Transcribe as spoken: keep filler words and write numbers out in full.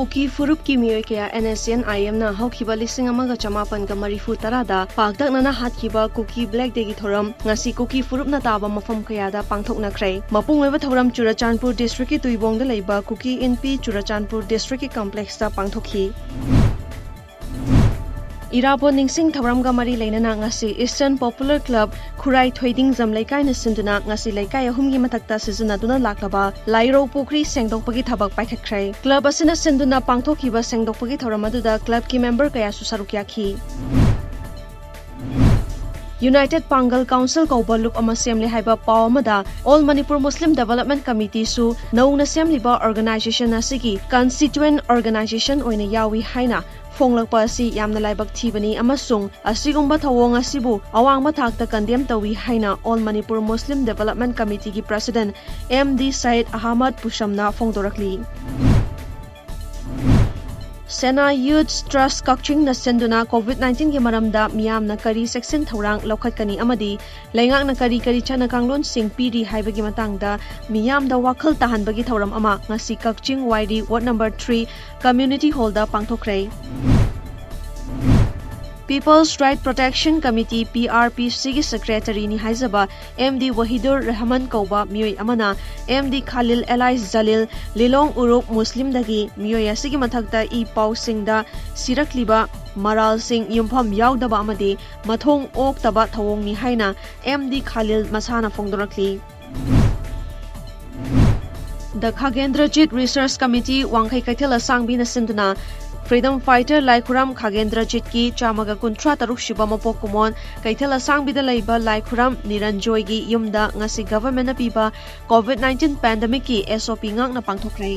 ꯀꯨꯀꯤ ꯐꯨꯔꯨꯞꯀꯤ ꯃꯤꯑꯣꯏ ꯀꯌꯥ NSCN-IM-ꯅ ꯍꯧꯈꯤꯕ ꯂꯤꯁꯤꯡ ꯑꯃꯒ ꯆꯃꯥꯄꯟꯒ ꯃꯔꯤꯐꯨ ꯇꯔꯥꯗ ꯄꯥꯛꯇꯛꯅꯅ ꯍꯥꯠꯈꯤꯕ ꯀꯨꯀꯤ Black Day-ꯒꯤ ꯊꯧꯔꯝ ꯉꯁꯤ ꯀꯨꯀꯤ ꯐꯨꯔꯨꯞꯅ ꯇꯥꯕ ꯃꯐꯝ ꯀꯌꯥꯗ ꯄꯥꯡꯊꯣꯛꯅꯈ꯭ꯔꯦ꯫ ꯃꯄꯨꯡ ꯑꯣꯏꯕ ꯊꯧꯔꯝ ꯆꯨꯔꯆꯥꯟꯄꯨꯔ district-ꯀꯤ ꯇꯨꯏꯕꯣꯡꯗ ꯂꯩꯕ ꯀꯨꯀꯤ ꯏꯟꯄꯤ ꯆꯨꯔꯆꯥꯟꯄꯨꯔ district-ꯀꯤ complex-ꯇ ꯄꯥꯡꯊꯣꯛꯈꯤ꯫ ꯏꯔꯥꯕꯣꯠ ꯅꯤꯡꯁꯤꯡ ꯊꯧꯔꯝꯒ ꯃꯔꯤ ꯂꯩꯅꯅ ꯉꯁꯤ Eastern Popular Club ꯈꯨꯔꯥꯏ ꯊꯣꯏꯗꯤꯡꯖꯝ ꯂꯩꯀꯥꯏꯅ ꯁꯤꯟꯗꯨꯅ ꯉꯁꯤ ꯂꯩꯀꯥꯏ ꯑꯍꯨꯝꯒꯤ ꯃꯊꯛꯇ ꯁꯤꯖꯤꯟꯅꯗꯨꯅ ꯂꯥꯛꯂꯕ ꯂꯥꯏꯔꯧ ꯄꯨꯈ꯭ꯔꯤ ꯁꯦꯡꯗꯣꯛꯄꯒꯤ ꯊꯕꯛ ꯄꯥꯏꯈꯠꯈ꯭ꯔꯦ꯫ Club ꯑꯁꯤꯅ ꯁꯤꯟꯗꯨꯅ ꯄꯥꯡꯊꯣꯛꯈꯤꯕ ꯁꯦꯡꯗꯣꯛꯄꯒꯤ ꯊꯧꯔꯝ ꯑꯗꯨꯗ club-ꯀꯤ member ꯀꯌꯥꯁꯨ ꯁꯔꯨꯛ ꯌꯥꯈꯤ꯫ United Pangal Council ꯀꯧꯕ ꯂꯨꯞ ꯑꯃ ꯁꯦꯝꯂꯦ ꯍꯥꯏꯕ ꯄꯥꯎ ꯑꯃꯗ All Manipur Muslim Development Committee-ꯁꯨ ꯅꯧꯅ ꯁꯦꯝꯂꯤꯕ organization ꯑꯁꯤꯒꯤ constituent organization ꯑꯣꯏꯅ ꯌꯥꯎꯏ ꯍꯥꯏꯅ ꯐꯣꯡꯂꯛꯄ ꯑꯁꯤ ꯌꯥꯝꯅ ꯂꯥꯏꯕꯛ ꯊꯤꯕꯅꯤ ꯑꯃꯁꯨꯡ ꯑꯁꯤꯒꯨꯝꯕ ꯊꯧꯑꯣꯡ ꯑꯁꯤꯕꯨ ꯑꯋꯥꯡꯕ ꯊꯥꯛꯇ condemn ꯇꯧꯏ ꯍꯥꯏꯅ All Manipur Muslim Development Committee-ꯒꯤ President M D Syed Ahmad Pushamꯅ ꯐꯣꯡꯗꯣꯔꯛꯂꯤ꯫ Sena Youth Trust ꯀꯛꯆꯤꯡꯅ ꯁꯤꯟꯗꯨꯅ COVID nineteen-ꯒꯤ ꯃꯔꯝꯗ ꯃꯤꯌꯥꯝꯅ ꯀꯔꯤ ꯆꯦꯛꯁꯤꯟ ꯊꯧꯔꯥꯡ ꯂꯧꯈꯠꯀꯅꯤ ꯑꯃꯗꯤ ꯂꯩꯉꯥꯛꯅ ꯀꯔꯤ ꯀꯔꯤ ꯆꯠꯅ ꯀꯥꯡꯂꯣꯟꯁꯤꯡ ꯄꯤꯔꯤ ꯍꯥꯏꯕꯒꯤ ꯃꯇꯥꯡꯗ ꯃꯤꯌꯥꯝꯗ ꯋꯥꯈꯜ ꯇꯥꯍꯟꯕꯒꯤ ꯊꯧꯔꯝ ꯑꯃ ꯉꯁꯤ ꯀꯛꯆꯤꯡ ꯋꯥꯏꯔꯤ Ward number three Community Hall-ꯗ ꯄꯥꯡꯊꯣꯛꯈ꯭ꯔꯦ꯫ People's Right Protection Committee, PRPC-ꯒꯤ secretary-ꯅꯤ ꯍꯥꯏꯖꯕ M D Wahidul Rahman ꯀꯧꯕ ꯃꯤꯑꯣꯏ ꯑꯃꯅ M D Khalil alias Jalil, ꯂꯤꯂꯣꯡ ꯎꯔꯨꯞ ꯃꯨꯁꯂꯤꯝꯗꯒꯤ ꯃꯤꯑꯣꯏ ꯑꯁꯤꯒꯤ ꯃꯊꯛꯇ ꯏ ꯄꯥꯎꯁꯤꯡꯗ ꯁꯤꯔꯛꯂꯤꯕ ꯃꯔꯥꯜꯁꯤꯡ ꯌꯨꯝꯐꯝ ꯌꯥꯎꯗꯕ ꯑꯃꯗꯤ ꯃꯊꯣꯡ ꯑꯣꯛꯇꯕ ꯊꯧꯑꯣꯡꯅꯤ ꯍꯥꯏꯅ M D Khalil ꯃꯁꯥꯅ ꯐꯣꯡꯗꯣꯔꯛꯂꯤ꯫ The Khagendra Jit Research Committee, ꯋꯥꯡꯈꯩ ꯀꯩꯊꯦꯜ ꯑꯁꯥꯡꯕꯤꯅ ꯁꯤꯟꯗꯨꯅ Freedom Fighter ꯂꯥꯏꯈꯨꯔꯝ ꯈꯥꯒꯦꯟꯗ꯭ꯔꯖꯤꯠꯀꯤ ꯆꯥꯝꯃꯒ ꯀꯨꯟꯊ꯭ꯔꯥ ꯇꯔꯨꯛ ꯁꯨꯕ ꯃꯄꯣꯛ ꯀꯨꯝꯑꯣꯟ ꯀꯩꯊꯦꯜ ꯑꯁꯥꯡꯕꯤꯗ ꯂꯩꯕ ꯂꯥꯏꯈꯨꯔꯝ ꯅꯤꯔꯟꯖꯣꯏꯒꯤ ꯌꯨꯝꯗ ꯉꯁꯤ government-ꯅ ꯄꯤꯕ COVID nineteen pandemic-ꯀꯤ SOP ꯉꯥꯛꯅ ꯄꯥꯡꯊꯣꯛꯈ꯭ꯔꯦ꯫